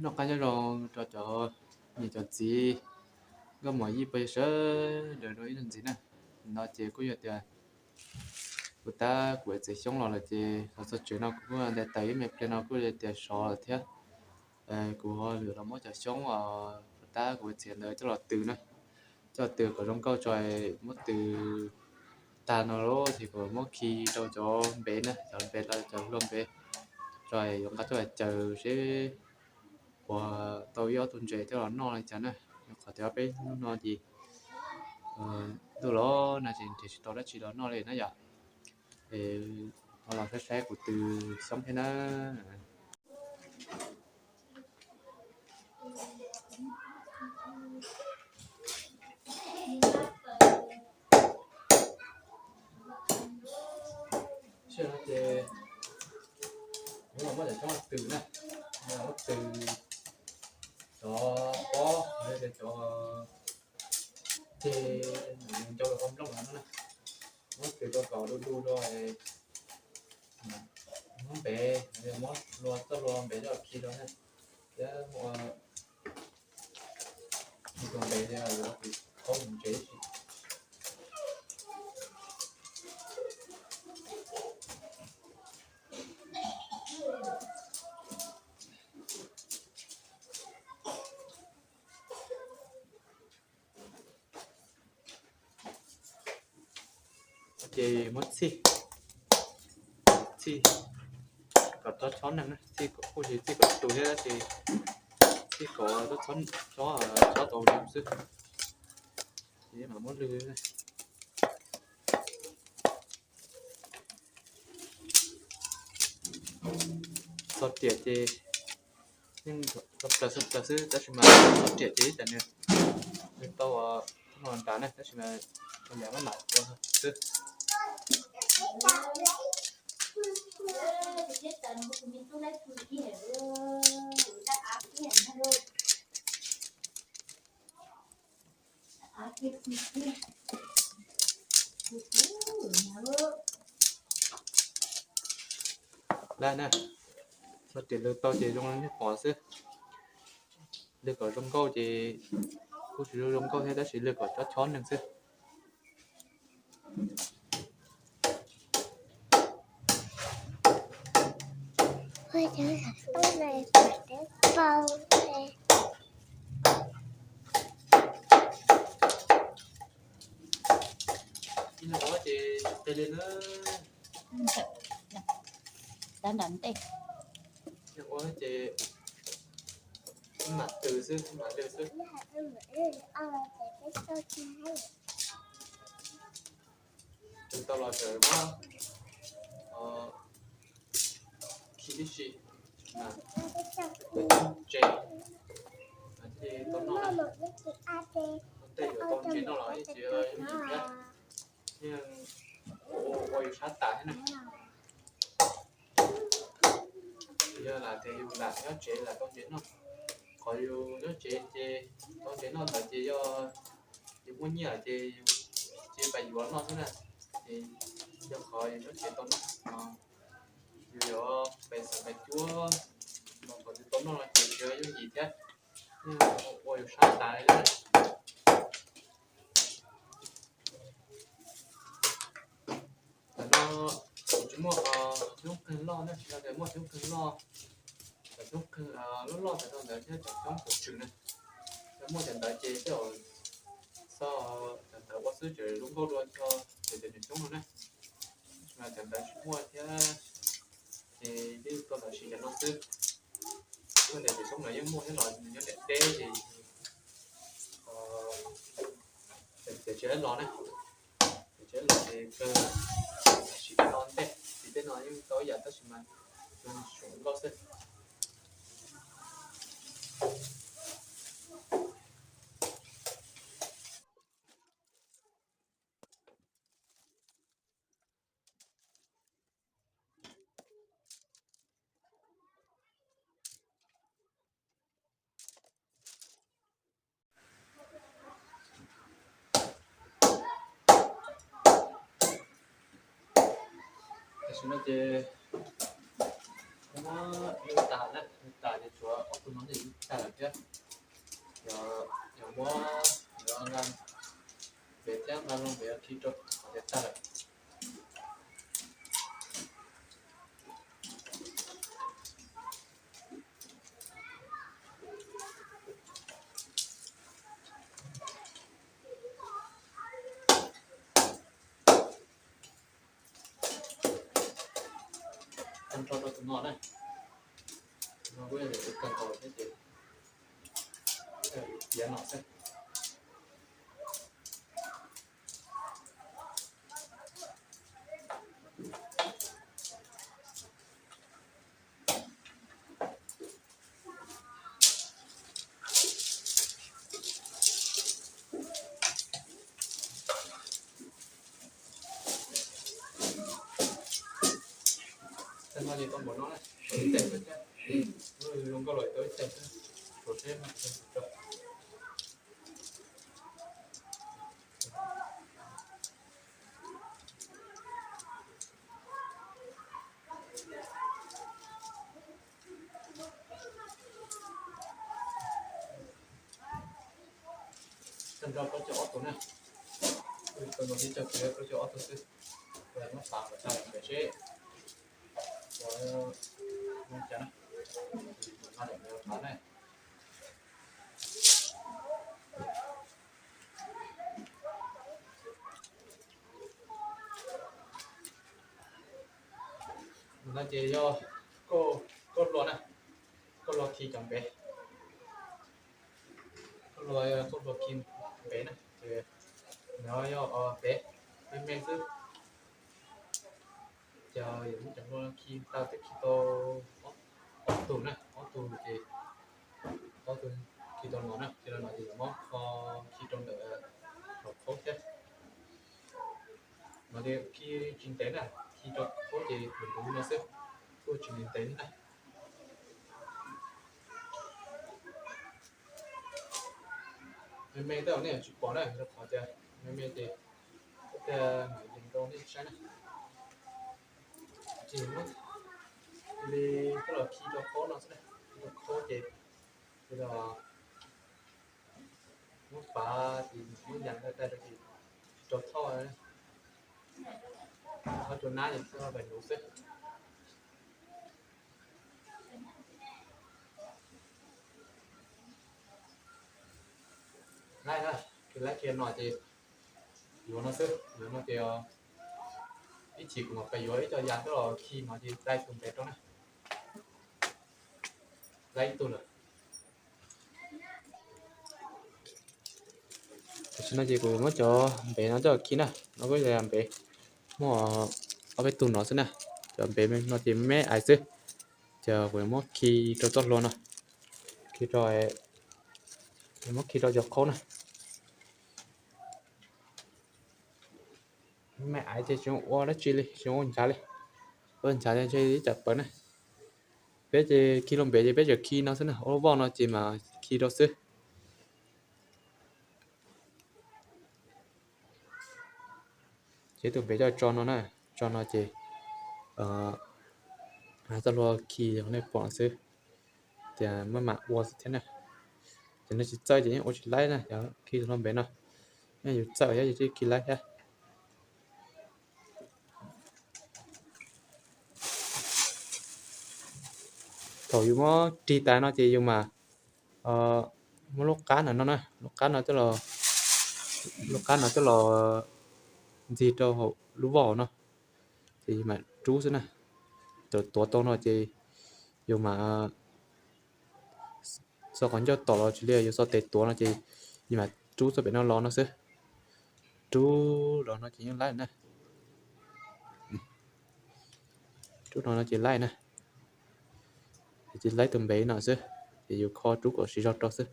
Noj qab nyob zoo rau cov niam cov txiv nkauj muam yij pog yawg sawv daws rau ib zaug ntxiv na. No ces kuj yog tias puas tab kuv txiav xyoob los lawm ces los txog tsev no kuv kuj ntais taws ib me pliag no kuj yog tias sov lawm thiab. Kuv ho lwm los muab cov xyoob uas puas tab kuv txiav ntawd coj los tws na, coj los tws kom zoo nkauj tso, muab tws tag no lawm ces kuv muab khi rau cov npev na, cov npev los cov hlua npev tso, yuav nqa coj los caws seb puas tau ib ob tug ntses coj los noj li cas na. Rau qhov tias peb hnub no ces ntuj los nag ces nrhiav tsis tau dab tsi los noj li na yom. Es ho los saib saib kuv tws xyoob thiab na. Ces kuv los muab cov xyoob tws na, muab tws cov pob, cov ceg ncau rau qhov nplooj no na, muab tws rau kom du du rau, muab npev, muab hlua, txoj hlua npev coj khi rau na, thiab muab tus npev thiab yuav tsis tau ntses tsi. Ces muab txhij, txhij kom txhob chob neeg, txhij kom kuj tsis txhij kom tu thiab, ces txhij kom txhob chob tau neeg xwb. Ces mam muab lwg. Txog riam ces yeej txog plaws xwb, plaws xwb, tab sis mas txog riam ces ib tsam nws tau no nrad na, tab sis mas yam maj mam ua xwb. Lawm na, txog riam lwg tau ces zoo li nej pom xwb. Lwg kom zoo nkauj ces kuj tsis zoo nkauj thiab, tab sis lwg kom txhob chob neeg xwb. Ib leeg ua ces tsis qi li na. Tab nram ntej. Ib leeg ua ces mam tws xwb, mam lwg xwb. Tws tau los tseem muab khi tib si, ntses thiaj tau noj na. Tej yuav tau ntses noj los yeej tsis yooj yim thiab, yeej ua yus sab tas thiab na. Yog lam tias yus lam nyob tsev lam tau ntses noj, qhov yus nyob tsev ces tau ntses noj ntawd ces yog yus muaj nyiaj ces yus cia pais yuav noj xwb na. Ces yog qhov yus nyob tsev tau noj, yus yuav pais xav pais cuab los qhov yus tau noj no ces tsis yooj yim thiab, yeej ua yus sab tas li na. Tam no kuv tsis muaj xyoob qeeg loj na, tsis yog tias muaj xyoob qeeg loj, cov xyoob qeeg loj loj tam no ntawd thiab cov xyoob pum tswm na. Yog muaj cov ntawd ces tej zaum xo cov ntawd ua xwb tseem zoo nkauj dua tso, ces cov niam xyoob no na. Tab sis mas cov ntawd tsis muaj thiab, ces yeej tuaj ntawd siv cov no xwb. Ua ntawm cov xyoob ntawd yeej muaj thiab los nws nyob ntiaj teb ces txiav tsis los na, txiav tsis los ces kawg siv tej no ntej, siv tej no yeej tau ib yam tab sis mas zoo nkauj xwb. Tam sim no ces kuv Muab lwj tas na, lwj tas ces tshuav ob tug no yeej tag lawm thiab. Yog, yog muab, yog nqa ntev thiab nqa loo ntev khi rau qhov tias tag lawm. Tag nrho rau tus no na. Tus no kuj yog tus kawg nkaus thiab ces tiav no xwb. Tag no ces tau npaum no na, ib teg xwb thiab. Zoo nkauj los tau ib teg xwb, rau seb. Tag nrho plaub caug ob tug na. Tag nrho plaub caug ob tug xwb. Muab xav kom tag lawm seb. Ua cas na. Ua cas na. No ces yog kauj hluas na, kauj hluas khi cov npev. Kauj hluas, kauj hluas khi npev na, ces no yog npev me me xwb. Ces yog muab cov hluas khi tau, twb khi tau ob tug na, ob tug ces ob tug khi tau no na, khi tau no ces yuav muab kho khi rau ntawm hauv khaub thiab. No ces khi tsis ntev na, khi rau khaub ces nws ntuv no xwb, kuj tsis ntev ntev na. Me me tej zaum nej yuav tsis pom na, rau qhov tias me me ces kuv thiaj mam yees rau nej saib na. Ces muab li coj los khi rau khaub no xwb na, khi rau khaub ces, ces los muab pav ces muab nyas dai rau ces tsis rau thoj, thoj rau nab ces thoj pem ntuv xwb. Laib na, khi laib khi no ces yuav no xwb, yuav no ces ib chim kuv mam pais yuav ib co yas coj los khi no ces laib tus ntev rau na. Laib ib tug lawm. Tam sim no ces kuv muab cov npev no coj khi na, no kuj yog npev, muaj ob peb tug no xwb na. Cov npev no ces me me xwb, ces kuv muab khi rau txoj hlua no, khi rau, muab khi rau cov khaub na. Me me ces tsis ua dab tsi li, tsis ua nchav li, ua nchav ntshe ib tsam pawv na. Peb ces khi lub npev ces peb tseem khi no xwb na, ua lub voj no ces mas khi rau xwb. Ces tus npev coj tso no na, tso no ces txoj hlua khi nej pom xwb, ces maj mam ua xwb thiab na. Ces nej tsis txawj ces yeej ua tsis laib na, yog khi tus hlua npev no, nej yus txawj thiab yus thiaj khi laib thiab. Thaum yus muab rig tas no ces yus mam muab lub qab no no na, lub qab no coj los, lub qab no coj los ntxig rau hauv lub voj no, ces yus mam rub xwb na. Thaum tuav tau no ces yus mam xo qhov ncauj tom los tsis li, yus xo tes tuav no ces yus mam rub txoj pem no los no xwb. Rub los no ces yeej laib na. Rub no no ces laib na. Ces laib tus npev no xwb, ces yus kho rub kom siv zog rau xwb.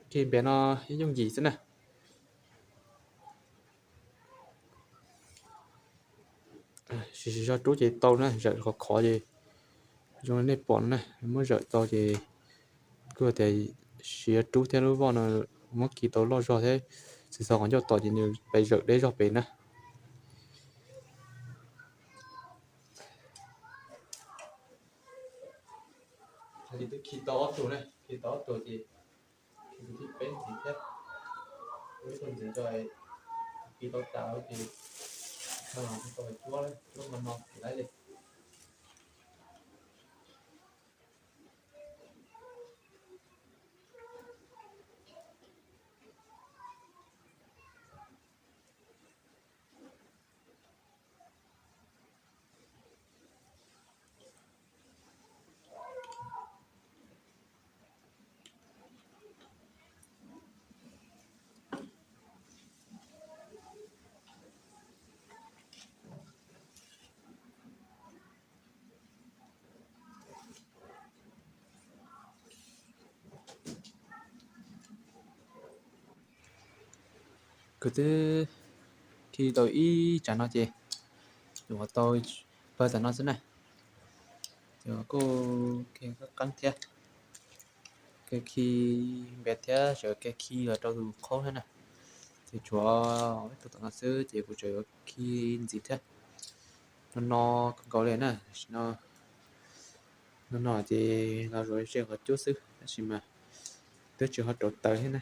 Khi npev no yooj yim xwb na. Siv zog rub ces tau na, zawm khov khov ces zoo li nej pom no na, muab zawm tau ces kuj tias siv rub thiab lub voj no muab khi tau loj zog thiab, tsis xav qhov ncauj tom ces nws pais zawm deb zog pem na. Ces twb khi tau ob tug na, khi tau ob tug ces khi tug thib peb ntxiv thiab. Ib tug ntxiv tso, khi tau tas ces tau cuab, cuab no no ces laib li. Kuv twb khi tau ib tsam no ces yuav tau pawg tam no xwb na. Ces kuj qeeb thiab, khi npe thiab sawv kev khi los rau tus qhaub thiab na. Ces tshuav ib tug tam no xwb ces kuv tseem yuav khi ntxiv thiab. No no kawg nkaus li na, no no ces los zuav ze qhov cuab xwb tab sis mas twb tsis ho rauv taws thiab na.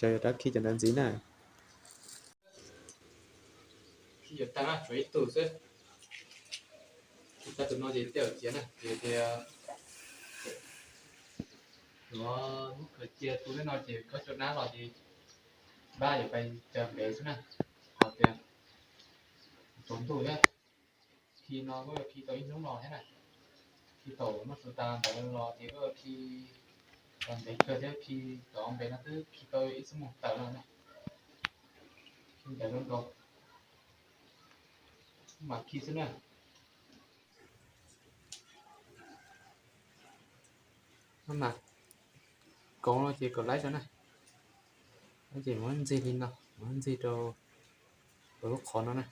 Ces yuav rov khi cov ntawd ntxiv na. Khi yuav tag na, tshuav ib tug xwb. Khi tag tus no ces tej zaum tiav na, ces tias yuav lub khaws cia tu li no ces khaub cua nab los ces npab yuav pais caws npev xwb na. Hos tias tsaus ntuj thiab, khi no kuj khi tau ib hnub no thiab na. Khi thaum muab su tas ntawd los ces kuj khi tau ntev kawg thiab, khi tau npe no twb khi tau ib xuab moos tawm no na. Khi ntawd zoo nkaus, mam khi xwb na. Maj mam koov no ces kom laib tso na. Ces muab ntxig li no, muab ntxig rau lub qhov no na.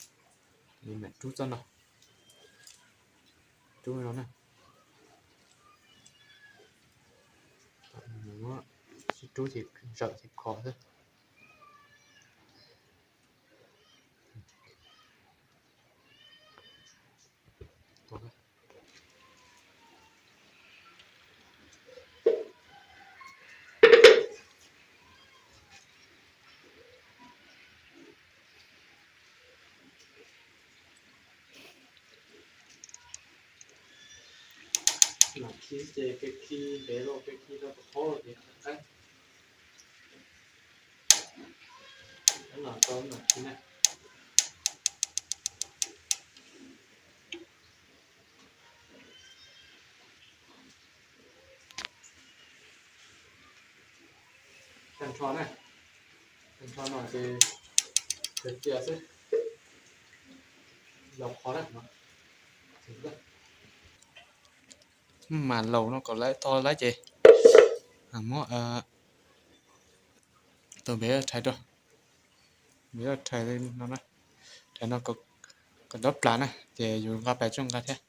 Mam rub txoj no, rub no na. Sib rub ces zawm ces khov xwb. Lam khi ces kev khi ntev los kev khi rau tus qhaub los ces qeeb. Los tau lam khi na. Tag nrho na, tag nrho no ces cia xwb, laus qhov na. Mas laus no kom laib tau laib ces muab tus npev rhais rau, npev rhais no, rhais no kom dob plas na ces yus nqa pais tsuj nqa thiab.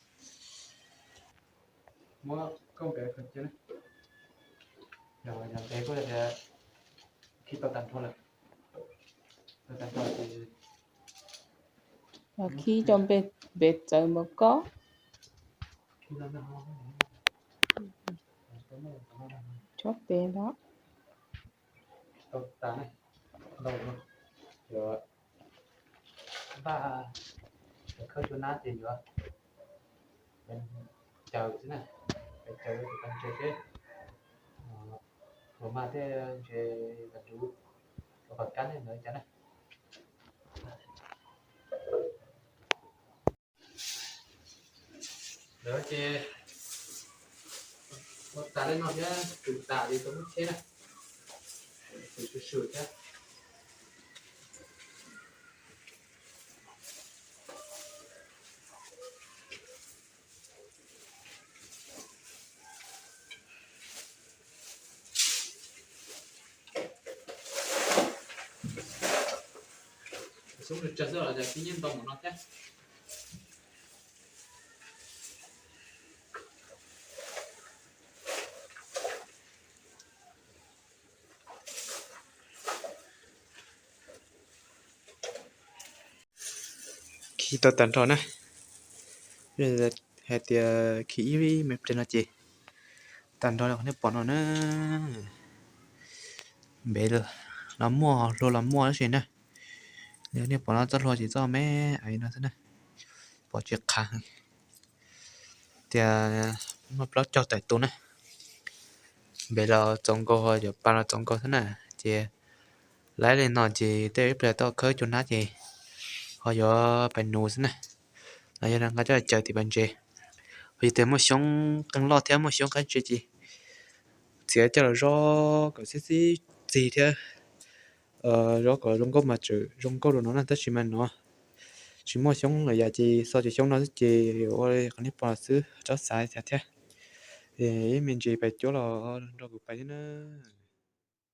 Muab koj npev khaws cia na. Yog npev kuj yog tias khi tau tag nrho lawm, tag nrho ces khi cov npe txawv npaum ko. Chob pem los tau tas na. Npaj khawb cua nab ces yuav caws xwb na, caws tus tag ntses seb puas mag tej ntses tas duv, ua pas kab nej ntawd cas na. Lawv ces ua tas li no thiab, tus tas li tau lub tsheb na, tus swm swm thiab. Xub nws tsawg xwb los pib nyiaj ntau mus no thiab. Khi tau tag nrho na. hais tias khi ib me pliag no ces tag nrho li qhov nej pom no na. Npe los muaj, hlua los muaj tab sis na, li nej pom no txoj hlua ces txoj me aiv no xwb na, pom tsis qha. Tias muaj plaub caug tawm tus na, npe los txaus nkaus, yuav pa los txaus nkaus xwb na. Ces laib li no ces tej ib pliag tau khawb cua nab ces ho yuav pais nuv xwb na. Los yog nqa coj caws tim pas ntses, ho yog tias muaj xyoob qeej loj thiab muaj xyoob qab ntse ces txiav coj los zov kom xib xib txig thiab, zov kom zoo nkauj mas tseem zoo nkauj rau no na, tab sis mas no tsis muaj xyoob lawm yam ces xo ces xyoob no xwb ces ua li qhov nej pom xwb, tsob xav xav thiab. Ib me ntsis pais cuab los nrog kuv pais thiab na.